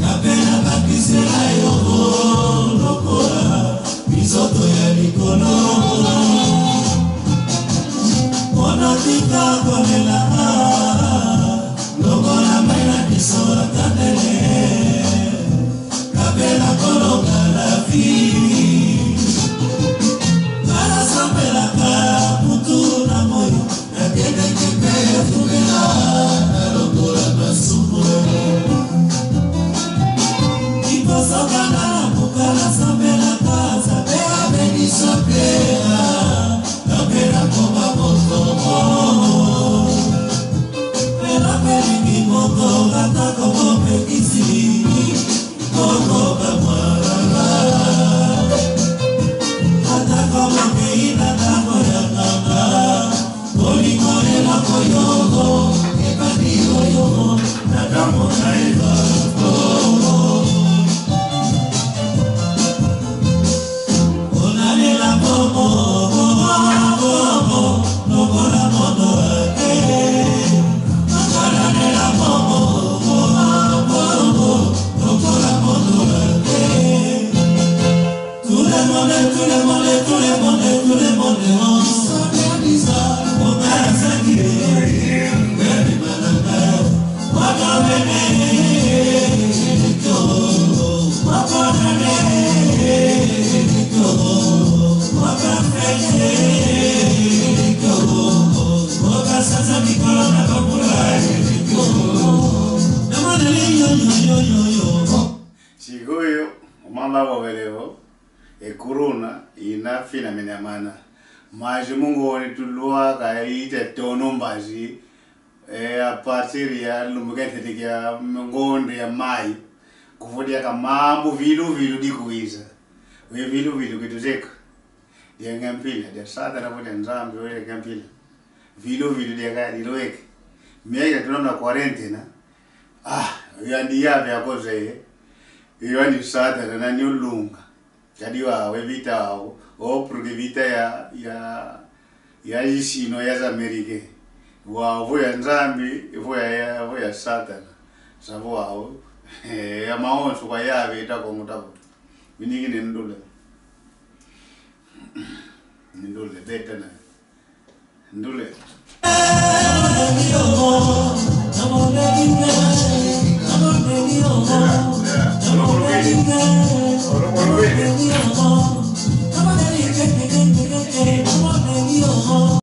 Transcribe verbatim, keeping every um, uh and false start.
Kapela bakisela yo lokola minzoto ya likolo. Mono tika kolela, lokola mai na biso atandele. Kapela kolonga la vie. Kana sambelaka kutu na moyo. Sikoyo, mama wawelevo, e corona ina fina mene mana. Mas mungoni tulua ka ite tono mbazi, e, a partir ya lumbu kentete kia ngonde ya mai, kuvodia ka mambu vilu vilu dikuiza. We vilu vilu kituzeka. Dia nge mpila, dia Satana vo dia Nzambi, we dia nge mpila. Vilu vilu dia ka diloeke. Miaka tunamna quarentena. Ah, yandi yave akoze. Yandi Satana na nyulunga. Kadi wau, e vita wau, o, porque vita ya, ya, ya isino ya za Amérique. Wau, vo ya Nzambi, vo ya, ya, vo ya Satana. Sa vo wau, eh, ya mawonso kwa ya vita Kongo tavo. Miningi ni ndule. Ni ndule, beta na. Ndule.